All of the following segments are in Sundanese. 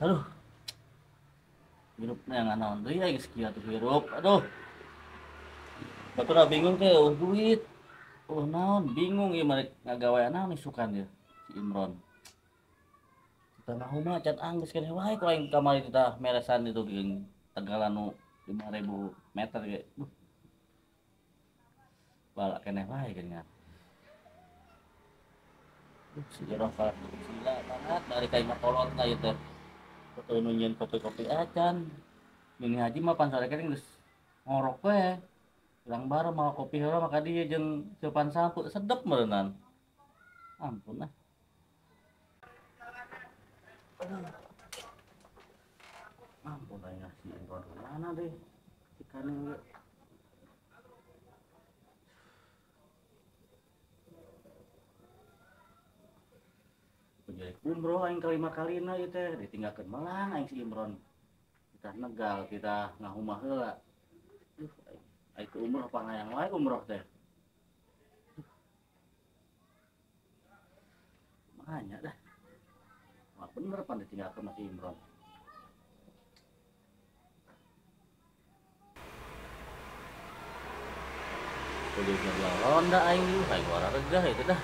Aduh. Hirupna yang naon deui aing geus kieu atuh hirup. Aduh. Batur bingung teh eueuh duit. Oh naon bingung ieu mah ngagawe naon isukan ieu si Imron. Kita ngahuma cat anggeus keneh wae ku aing kamari teh meresan itu jeung Tegalan nu 5000 meter ge. Balak keneh wae geuningan. Si Iroh kalah sila banget dari ka imah kolot ka ieu teh. Betul nu nyieun kopi-kopi acan. Mini haji mah pan sore keneh geus ngorok we. Urang bareng mawa kopi heula maka dieu jeung ceupan sampu sedep meureunnan. Ampun ah. Aduh. Ampun aing si Imron mana deh. Si Kanil ge. Jadi umroh aing kalima kalina ieu teh ditinggalkeun melang aing si Imron. Kita negal, kita ngahumah heula. Duh, aing ke umroh apa hayang wae umroh teh. Makanya dah. Wah, bener pan ditinggalkeun sama si Imron. Kudu jual ronda aing ieu, aing wara regah itu dah.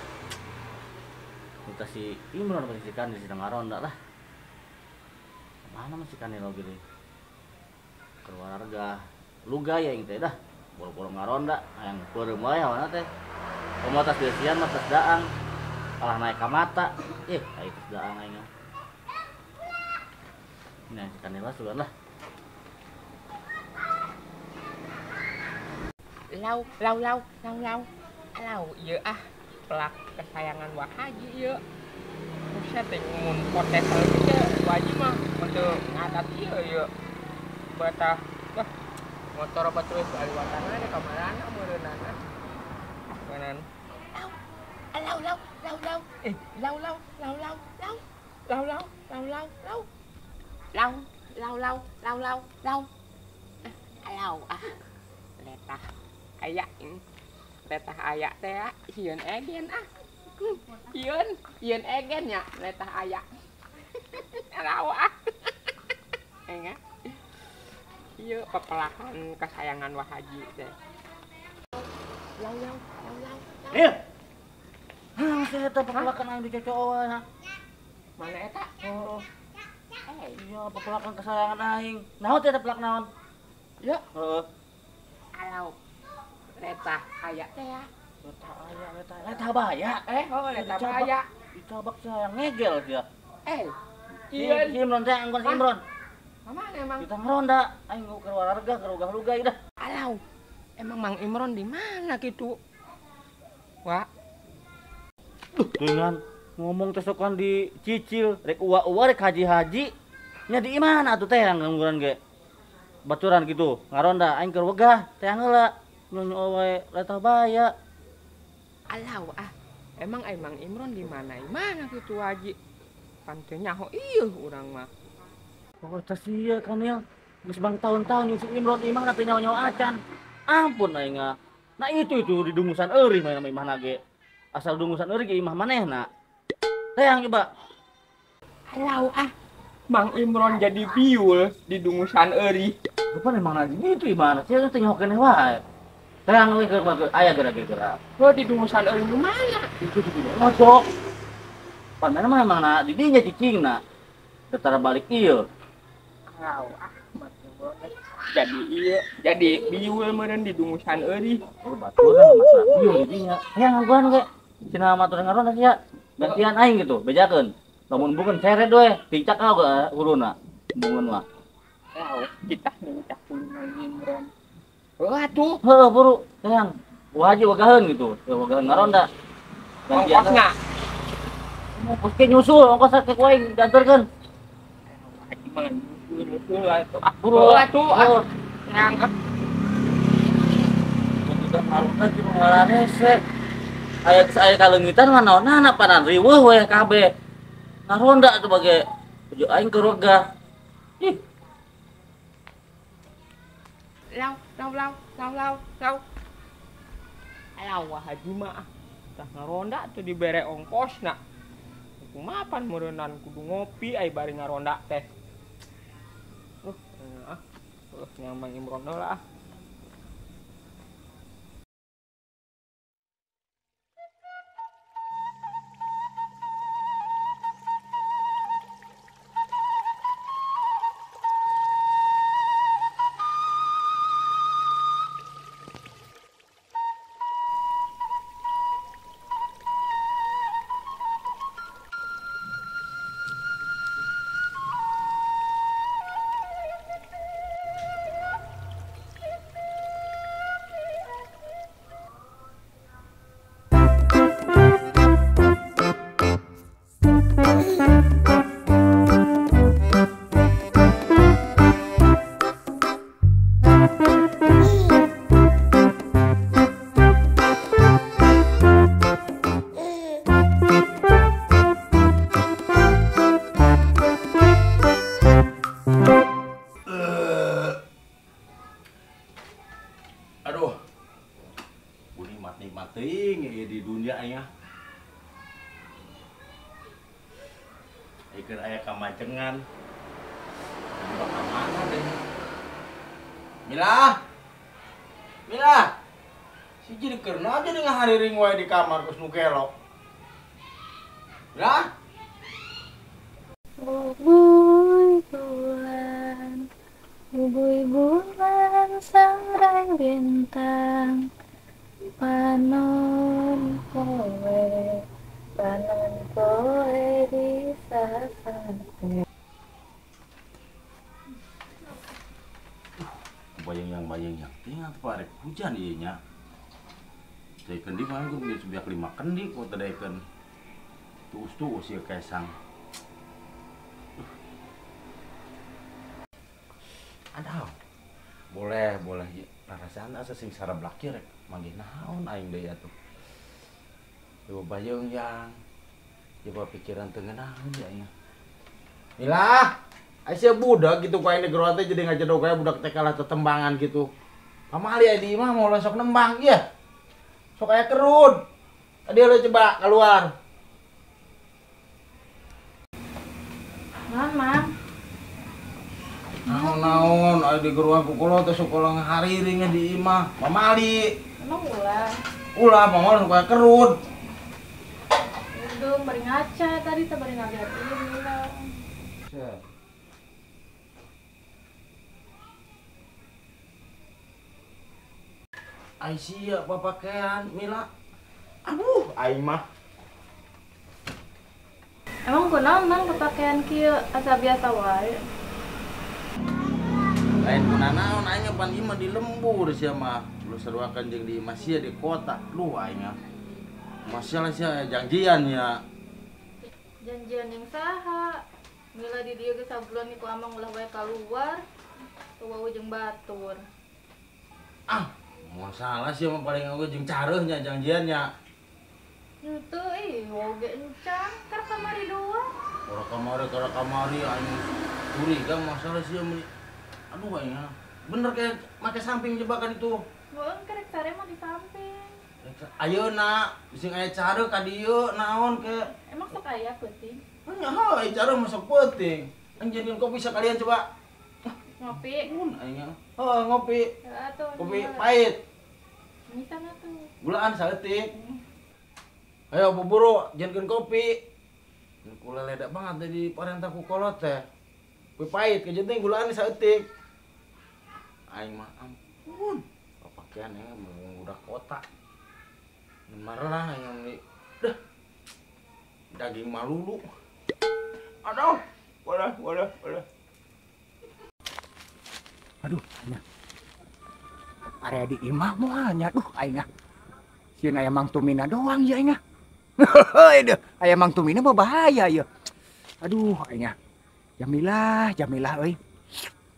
Kita si Imron pasti si Kanil sedang ngaronda lah. Mana masih Kanil lagi deh. Keluar regah. Luga ya aing teh dah. Boro-boro ngaronda, hayang peureum wae hawana teh. Komo tas deusian mah tas daang. Kalah naik ka mata. Ih, aing tas daang aing. Nah, si Kanil lah sugan lah. Lau lau lau lau lau. Lau ieu ah. Pelak kesayangan Wak Haji ieu. Buset teh mun potetel teh Wak Haji mah mun teu ngadat ieu ieu. Batah wah motor batur aliwatana ka marana meureunana. Kanan. Lau lau lau lau eh lau lau lau lau lau lau lau lau lau lau lau lau lau lau lau lau lau ah letah aya letah aya teh sieun egen ah sieun sieun egen nya letah aya lau ah enga ieu pepelakan kesayangan Wak Haji teh lau lau lau lau. Iya. Hah, saya eta pepelakan aing dicocoan. Mana eta? Oh. Iya, pepelakan kesayangan aing. Naon teh eta pelak naon? Ya. Heeh. Alau. Letah aya teh ya. Letah aya, letah. Letah bahaya. Oh, letah bahaya. Dicabak saya ngegel dia. Iya, si Imron teh anggon si Imron. Mana emang? Kita ngeronda, aing keur warga keur ugah-lugah dah. Alau. Emang Mang Imron di mana gitu? Wak. Duh, dengan ngomong teh sokan dicicil, rek uwa-uwa rek haji-haji. Nya di mana atuh teh yang ngangguran ge? Baturan gitu, ngaronda aing keur wegah, teh heula. Nyonyo wae letah bahaya. Alau ah. Emang ai Mang Imron di mana? Mana gitu Haji? Pan teu nyaho ieu urang mah. Oh, teh sia Kanil. Geus bang tahun-tahun jeung si Imron imah teh nyaho-nyaho acan. Ampun aing ah. Nah itu di dungusan eurih mah imah nage. Asal dungusan eurih ge imah manehna. Teang coba. Alau ah. Mang Imron jadi biul di dungusan eurih. Rupa emang lagi gitu imahna. Sia teh nyaho keneh wae. Terang we keur aya geura-geura. Oh, di dungusan euy nu mana? Itu di mojok. Pan mana mah emang na di dinya cicingna. Tetara balik ieu. Alau ah, Mang Imron jadi ieu, jadi biul meureun di dungusan eurih. Oh, baturan mah biul di dinya. Hayang ngaguan ge. Cenah matur ngaronda sia. Gantian aing gitu, bejakeun. Lamun bukan seret we, ticak ka huluna. Embungeun mah. Alau, kita nincak hulu Mang Imron. Wah tuh, heuh buru, sayang. Wah haji wagaheun gitu, wagaheun ngaronda. Gantian ongkosna. Ongkos ke nyusul, ongkos ke ku aing diantarkeun. Haji mah nyusul atuh. Ah, buru atuh, ah. Sayang ah. Kita ngaronda di ngalarese. Aya geus aya kaleungitan mah naonana panan riweuh we kabeh. Ngaronda atuh bage tuju aing keur wegah. Ih. Lau lau lau lau lau lau. Alau Wak Haji mah tah ngaronda tuh dibere ongkosna. Kumaha pan meureunnan kudu ngopi ai bari ngaronda teh. Yang Mang Imron lah. Aduh, mati di dunia ya. Ikan aya kamajengan. Bakal mana deh? Mila, Mila, si jadi karena aja dengan hari ring wae di kamar kus nu kelok. Mila, bubuy bulan, bubuy bulan sangrai bintang. Panon kowe disasate. Bayang yang tinggal tuh arek hujan ieu nya. Daekeun di mana gua geus biak 5 kendi kok teu daekeun. Tuus-tuus ieu kesang. Aduh. Boleh boleh perasaan asa sing sarablak ieu rek manggih naon aing deui atuh. Coba bayang yang coba pikiran teu ngeunaheun ya aing. Mila, Aisyah budak gitu ku aing di geroan teh jadi ngajedog aya budak teh kalah tetembangan gitu. Pamali aya di imah mau sok nembang ieu. Sok aya kerud. Tadi lu coba keluar. Naon, Mang? Naon-naon aya di geroan ku kula teh sok ulah ngahariring di imah. Pamali. Emang ulah? Ulah, pamali sok aya kerud. Untung bari ngaca tadi teh bari ngaliatin Mila. Aisyah pakaian Mila. Aduh, aing mah. Emang kunaon Mang pakaian kieu asa biasa wae. Lain kunanaon aing pan ieu mah di lembur sia mah. Lu saruakan jeung di imah sia di kota. Duh aing mah. Masalah sia janjian ya. Janjian yang saha? Mila di dieu geus sabulan ku amang ulah wae kaluar. Teu jeung batur. Ah, masalah sih mah paling oge jeung careuhnya janjiannya. Henteu ih, oge encan keur kamari dua. Ora kamari aing curiga masalah sih mah. Aduh aing. Bener kayak make samping jebakan itu. Heeh, kerek sare mah di samping. Ayeuna sing aya careuh ka dieu naon ke. Emang sok aya peuting? Nya heuh, careuh mah sok peuting. Aing jadian kopi sekalian coba. Ngopi. Mun aing. Heuh, ngopi. Atuh. Kopi pahit. Nisan atuh. Gulaan saeutik. Ayo buburu jadikan kopi. Kula ledak banget dari parentah ku kolot teh. Kopi pahit kejenting gulaan saeutik. Aing mah ampun. Pakaian ya mau udah kota. Marah yang di dah. Daging malulu. Aduh, wadah. Aduh, nya. Area di imah moal nya, duh aing ah. Sieun aya Mang Tumina doang ya aing ah. Heuh, deuh, aya Mang Tumina mah bahaya ya. Aduh, aing ah. Jamilah, Jamilah euy.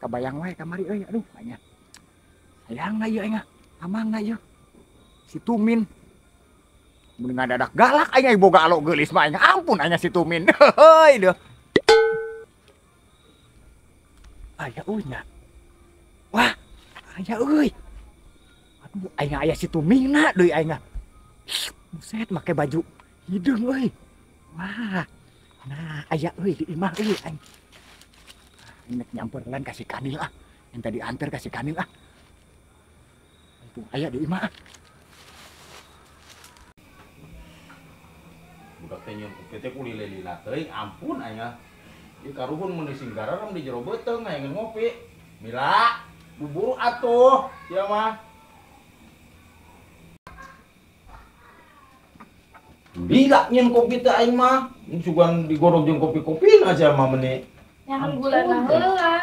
Kabayang wae kamari euy, aduh aing ah. Sayangna ieu aing ah. Amangna ieu. Si Tumin. Mun ngadadak galak aing boga alok geulis mah aing. Ampun aing si Tumin. Heuh, deuh. Aya euy nya. Wah, aya euy. Aduh, aing aya si Tumina deui aing. Buset, make baju hideung euy. Wah. Nah, aya euy di imah euy aing. Aing nek nyamperlan ka si Kanil ah. Yang tadi antar ka si Kanil ah. Mumpung aya di imah ah. Budak teh nyeun kopi teh ku lila-lila teuing, ampun aing ah. Ieu karuhun mun disinggararem di jero beuteung aing ngopi. Mila, buburu atuh, ieu mah. Bila nyeun kopi teh aing mah, sugan digorok jeung kopi-kopi aja mah meni. Nyahan gula na heula.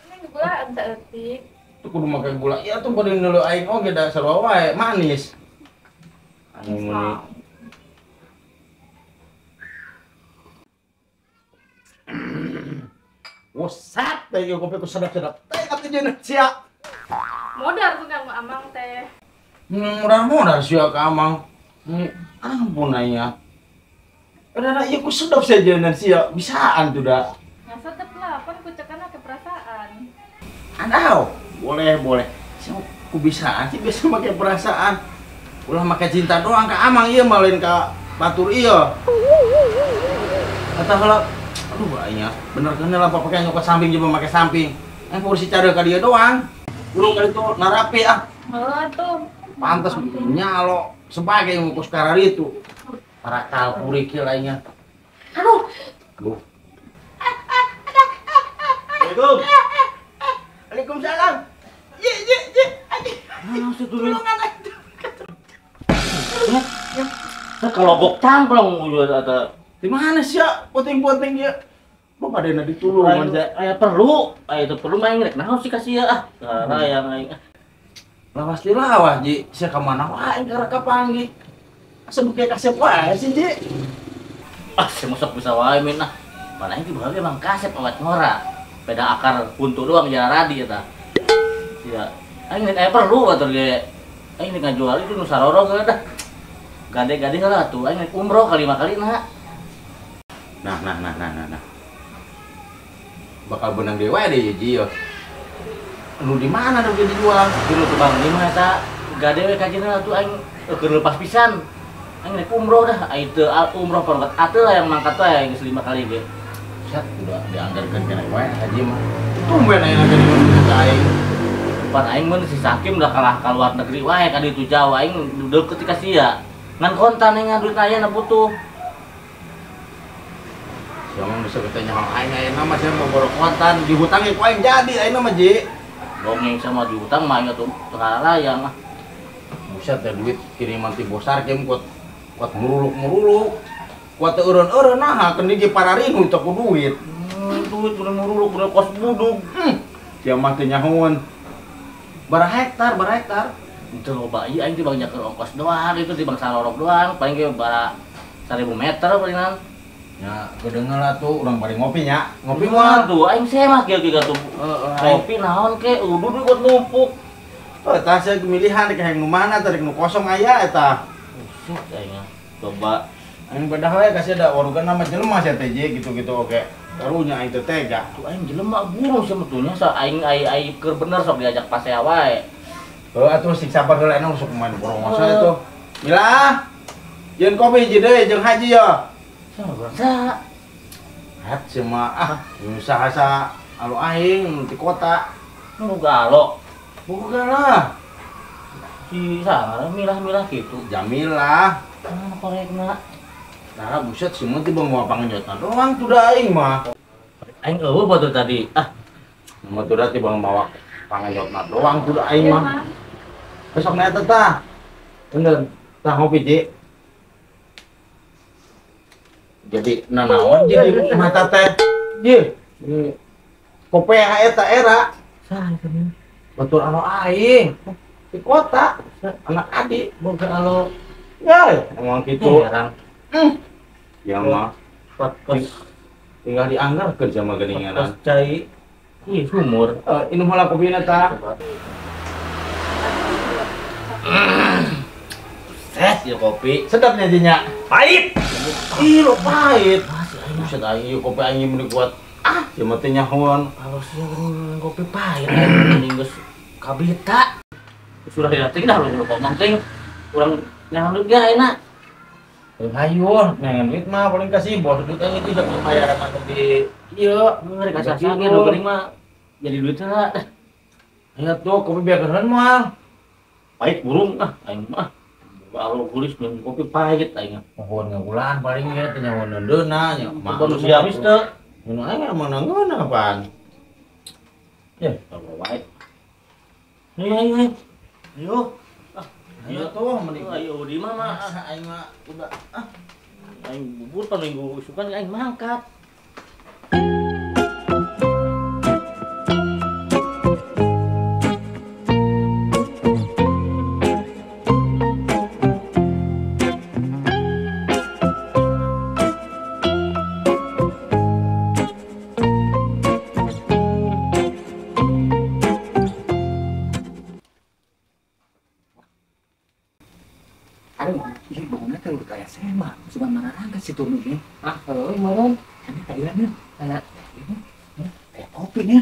Ini gula saeutik. Tuh kudu make gula. Ieu tuh bade neuleuh aing oge da sarua wae, manis. Aing meni. Wosat teh ieu kopi ku sedap-sedap. Teh atuh jeung sia. Modar tuh kamu amang teh. Modar-modar sia ka amang. Ampun aing. Udah ieu ku sedap saja sia, bisaan tuh da. Nah sedep lah, pan ku cekan ke perasaan. Adau, boleh boleh. Sia ku bisaan sih biasa make perasaan. Ulah make cinta doang ka amang ieu mah lain ka batur ieu. Kata heula, aduh aing bener kan lah pakai nyokot samping juga make samping. Aing kursi cara ka dia doang. Guru kali itu narapi ah. Heeh tuh. Pantas nyalo sebagai ngukus karar itu. Para kalpurikil lainnya. Aduh. Aduh. Assalamualaikum. Waalaikumsalam. Ye ye ye. Ah, setulungan aja. Ya, kalau bok cangklong atau di mana sih ya? Poting-poting ya. Bapak dena ditulungan aja. Aya perlu, aya itu perlu main rek naon sih kasih ya ah. Karena yang aing. Lawas di lawas ji, sia ka mana wae karek kapanggih. Asa buke kasep wae sih ji. Ah, sia masuk bisa wae min ah. Mana aing dibawa emang kasep awet ngora. Beda akar buntu doang jalan radi eta. Sia. Aing rek aya perlu batur ge. Aing rek ngajual itu nu sarorong heula dah. Gade-gade heula atuh aing rek umroh ka 5 kali nah. Nah. Bakal benang dewa deh ji yo. Lu di mana nu dijual? Di tukang di mana eta? Gade we kajina atuh aing keur lepas pisan. Aing rek umroh dah, aing teu umroh pangkat atuh lah yang mangkat wae aing geus 5 kali ge. Set udah dianggarkeun keneh wae haji mah. Tumben aing lagi ka aing. Pan aing mun si Sakim udah kalah ka luar negeri wae ka ditu jauh aing deukeut ka sia. Ngan kontan aing duit aya na butuh. Siapa bisa katanya hal aing ayeuna mah sia mau borok kontan dihutangi ku aing jadi ayeuna mah ji. Dongeng sama diutang mah aing tuh teu mah. Buset teh duit kiriman ti bosar kem kuat kuat muruluk-muruluk. Kuat teu eureun-eureun naha keun ge pararinu teu ku duit. Duit bener muruluk bener kos budug. Sia mah teu nyahoan. Bara hektar, bara hektar. Itu loba ieu aing teh bang nyakeun ongkos doang, itu di bang salorok doang, paling ge bara 1000 meter palingan. Ya, kedengar lah tuh, urang bari ngopi nya. Ngopi mah tuh, aing semah kieu-kieu tuh. Ngopi naon ke, udah duit buat numpuk. Oh, eta sia pemilihan rek hayang nu mana teh rek nu kosong aya eta. Buset aing. Coba aing bedah we kasih da warugan nama jelema sia teh gitu-gitu oke. Karunya aing teh tega. Tuh aing jelema burung sebetulnya sa aing ai keur bener sok diajak pasea wae. Heuh atuh sing sabar heula enak sok main borong saya tuh. Mila. Jeung kopi hiji deui jeung haji yo. Sa. Hat cuma ah usaha sa alo aing di kota. Nu galo. Boga lah. Si saha milah-milah gitu. Jamilah. Ah korekna. Nah, buset si mun teh bawa pangenyotna doang tuh da aing mah. Aing eueuh batur tadi. Ah. Mun tuh da teh bang mawa pangenyotna doang tuh da aing mah. Besok na eta tah. Bener. Tah ngopi ji. Jadi nanaon jadi mata teh. Ji. Kopea eta era. Saha eta? Batur anu aing. Di kota anak adik boga alo. Ya, emang gitu. Heran. Ya mah tinggal dianggarkeun sama geuningan. Cai. Ih, sumur. Inum heula kopina tah. Set ya kopi. Sedapnya jinya. Pahit. Ih, lo pahit. Buset aing ieu kopi aing mun dikuat. Ah, sia mah teh nyahoan. Kalau sia geuning kopi pahit aing mending geus kabita. Sudah dilatih dah lu ngomong ting. Urang nyahan duit ge ayeuna. Hayu, nengan duit mah paling kasih bos duit aing itu bisa bayaran di ieu. Mereka sasa ge nu geuning mah. Jadi duitnya. Ayo tuh kopi biarkan moal. Pahit burung ah aing mah. Kalau kulis minum kopi pahit aing. Mohon ngagulaan paling ya teh nyawa neundeuna nya. Baru siamis teu. Minum aing emang nanggeuna apaan? Ya, kalau wae. Ayo ayo. Ayo. Ayo tuh mending ayo di mah aing mah udah ah. Aing bubur pan minggu isukan aing mangkat. Si Tumi ini, ah, heueuh meureun. Ini kailannya, anak ini, kayak kopi nya.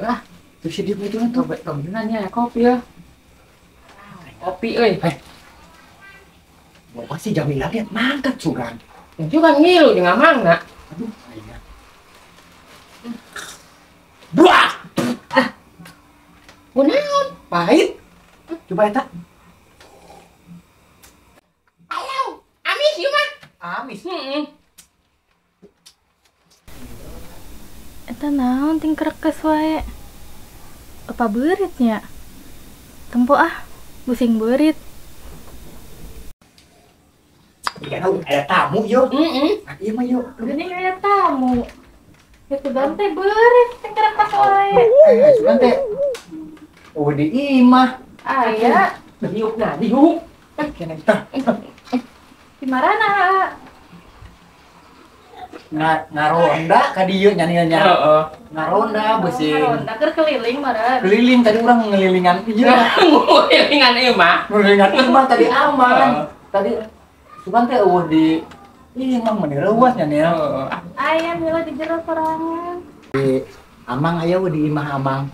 Ah, terus dia itu kan tuh, temenannya kopi ya. Kopi euy. Eh. Bawa si Jamila lihat mangkat sugan. Yang juga ngilu jeung amangna. Aduh, aing. Buah. Ah. Kunaon? Pahit. Coba eta. Ayo, amis ieu mah. Amis. Heeh. Eta naon ting krekes wae. Apa beuritnya? Tempo ah, pusing beurit. Iya, ada tamu yo. Heeh. Iya mah yo. Geuning aya tamu. Ya sugan teh beurit ting krekes wae. Eh, sugan teh. Oh, di imah. Aya. Diuk nah, diuk. Eh, kena tah. Di marana? Ngaronda ka dieu nya nya. Heeh. Ngaronda beusi. Ngaronda keur keliling meureun. Keliling tadi urang ngelilingan ieu. Ngelilingan ieu mah. Ngelilingan ieu mah tadi aman. Tadi sugan teh eueuh di ieu mah meuni reuas nya nya. Heeh. Aya mila di jero sorangan. Di Amang aya we di imah Amang.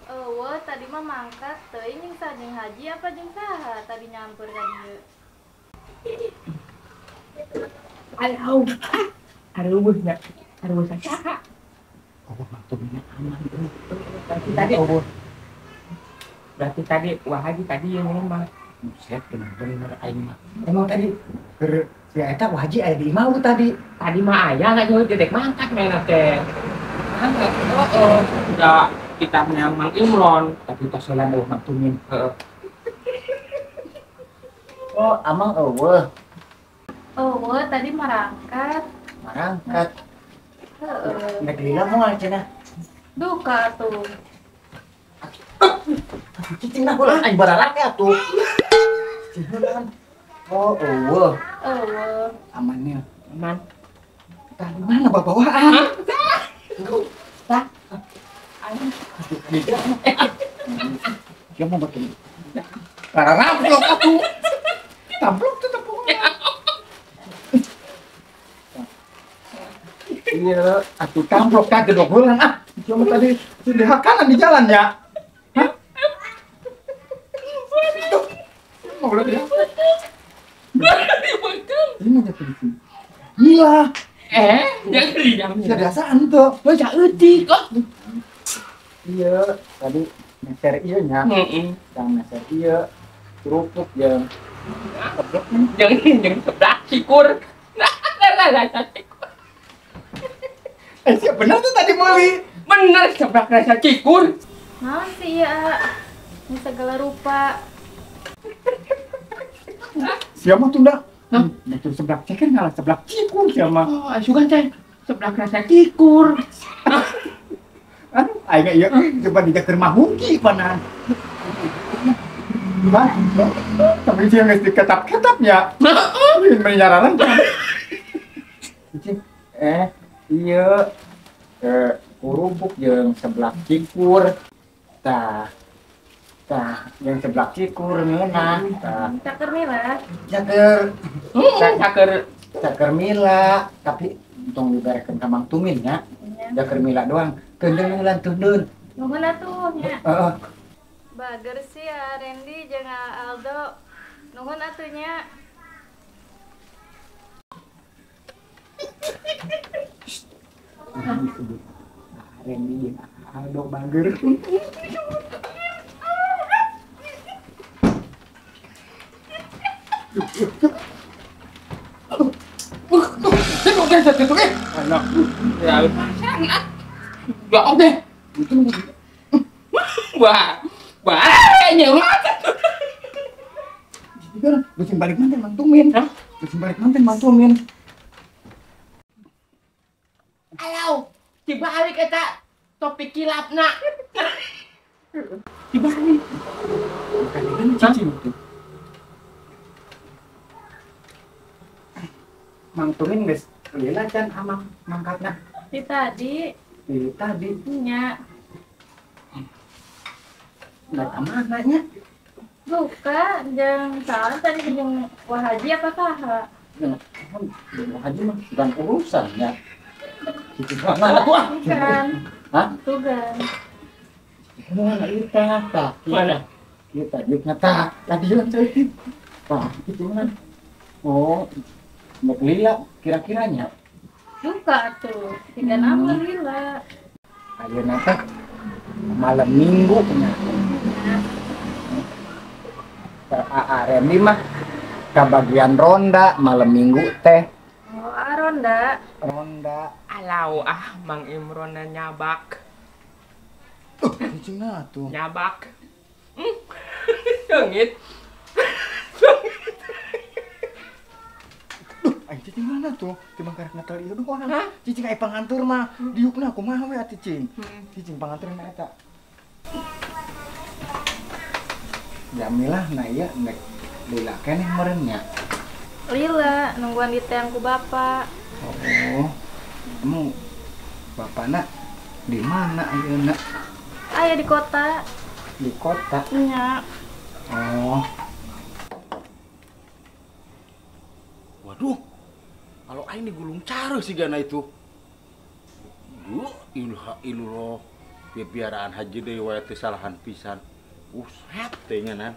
Eueuh tadi mah mangkat teuing jeung saha jeung Haji apa jeung saha tadi nyampeur ka dieu. Aduh, aduh, nya, aduh saha. Oh, maksudnya aman. Berarti tadi, berarti tadi Wah Haji tadi yang ngomong. Buset, bener-bener aing mah. Emang tadi si eta Wah Haji aya di imah lu tadi. Tadi mah aya nggak jauh dedek mangkat mainan teh. Mangkat, oh, udah kita menyang Mang Imron, tapi tos heula eueuh Mang Tumin. Heeh. Oh, amang eueuh. Oh, tadi marangkat. Marangkat. Heeh. Nek lila moal cenah. Duka atuh. Cicing nah ulah aing bararake atuh. Cicing. Oh, eueuh. Eueuh. Amannya. Aman. Tah di mana babawaan? Tah. Aduh, dia mau begini. Ramplok atuh. Tamplok tuh tepung. Iya, atuh tamplok ka gedog heulang ah. Cuma tadi sudah kanan di jalan ya. Hah? Mau udah dia. Ini aja polisi. Iya. Eh, jangan diam. Biasaan tuh. Lo saeutik kok. Iya, tadi meser ieu nya. Heeh. Tang meser ieu kerupuk jeung jeung seblak cikur. Nah, rasa cikur. Eh, siapa bener tuh tadi meuli? Bener seblak rasa cikur. Naon sih ya? Ini segala rupa. Siapa tuh ndak? Hah? Betul seblak ceker ngalah seblak cikur siapa? Oh, sugan teh seblak rasa cikur. Aduh, aing ieu coba dijaker mah huki panan. Gimana? Tapi sih geus diketap-ketapnya. Heeh, menyararan. Eh, iya kerupuk jeung seblak cikur. Tah. Tah, jeung seblak cikur ngeunah. Tah. Caker mila. Caker. Caker caker mila, tapi tong diberekeun ka Mang Tumin nya. Caker mila doang. Keundeun lan tundeun. Nuhun atuh nya. Heeh. Bager sih ya Randy jeung Aldo. Nuhun atuh nya. Randy jeung Aldo bager. Wah, wah, nyemat. Lucing balik manten Mang Tumin. Lucing balik manten Mang Tumin. Alau, dibalik eta topi kilapna. Dibalik. Bukan cicing. Mang Tumin geus lila can amang mangkatna. Di tadi. Di tadi. Nya. Nggak mana nya? Buka, jeung salah tadi jeung Wah Haji apa saha? Jeung Wah Haji mah bukan urusannya. Mana tuh ah? Bukan. Hah? Tugan. Mana kita? Mana? Kita jeung tah, tadi jeung ceutik. Tah, kitu kan. Oh, nek lila kira-kiranya. Buka tuh, tiga nama lila. Ayeuna teh malam Minggu nya. Aa Reni mah kabagian ronda malam Minggu teh. Oh, ronda. Ronda. Alau ah Mang Imron nyabak. Cicing na tuh. Nyabak. Sengit. Duh, aing cicing mana tuh? Timbang karek natal ieu doang. Cicing aya panganteur mah. Diukna kumaha we atuh cicing. Cicing panganteur mah eta. Jamilah nah iya nek lila keneh meureun nya. Lila nungguan di teang ku bapak. Oh. Emang bapakna di mana ayeuna? Aya di kota. Di kota? Nya. Oh. Waduh. Kalau aing digulung cara sih gana itu. Duh, ilha illallah. Piaraan haji deui wae teh salahan pisan. Buset teh nya.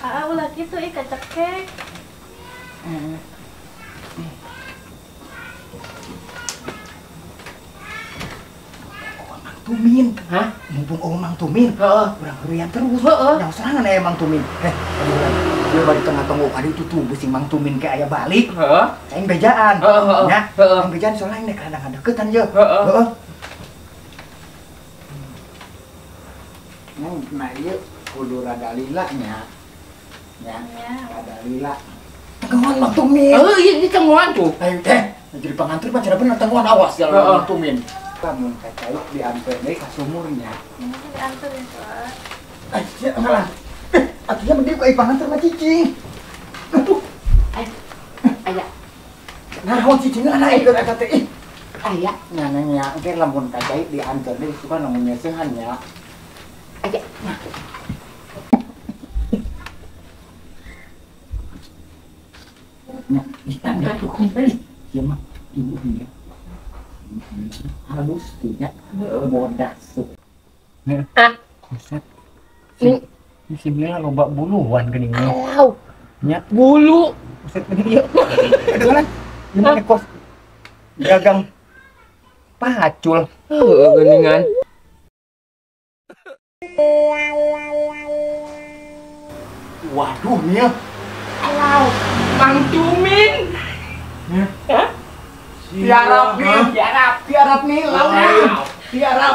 Ah, ulah kitu ih kacekek. Oh, Mang Tumin. Hah? Mumpung oh Mang Tumin. Heeh. Urang heureyan terus. Heeh. Nyaho sorangan aya Mang Tumin. Urang ieu bari tengah tonggo ka ditu tuh beusi Mang Tumin ke aya balik. Heeh. Aing bejaan. Heeh. Nya, heeh. aing bejaan soalnya aing nek rada ngadeukeutan ye. Heeh. Heeh. Nah, ieu kudu rada lila nya. Nya, rada lila. Tenggoan Mang Tumin. Heuh, ieu di tenggoan tuh. Ayo teh, jadi panganteur mah cara bener tenggoan awas jalan Mang Tumin. Lamun kacai dianteur deui ka sumurnya. Ini dianteur ya, Pak. Ah, sia ngalah. Atuh mending ku panganteur mah cicing. Aduh. Aya. Naon cicing ana ieu eta teh. Ih. Aya. Nya nya engke lamun kacai dianteur deui suka lamun nyeuseuhan nya. Aya. Nah, ikan tuh ieu mah ibu nya. Halus nya bodas. Ah. Buset. Si Mila loba buluan geuning. Alau. Nya bulu. Buset geuning ieu. Kedengaran. Ieu mah kos gagang pacul. Heueuh geuningan. Waduh, Mia. Alau, Mang Tumin. Hah? Tiarap nih, tiarap. Tiarap nih, lawan. Tiarap.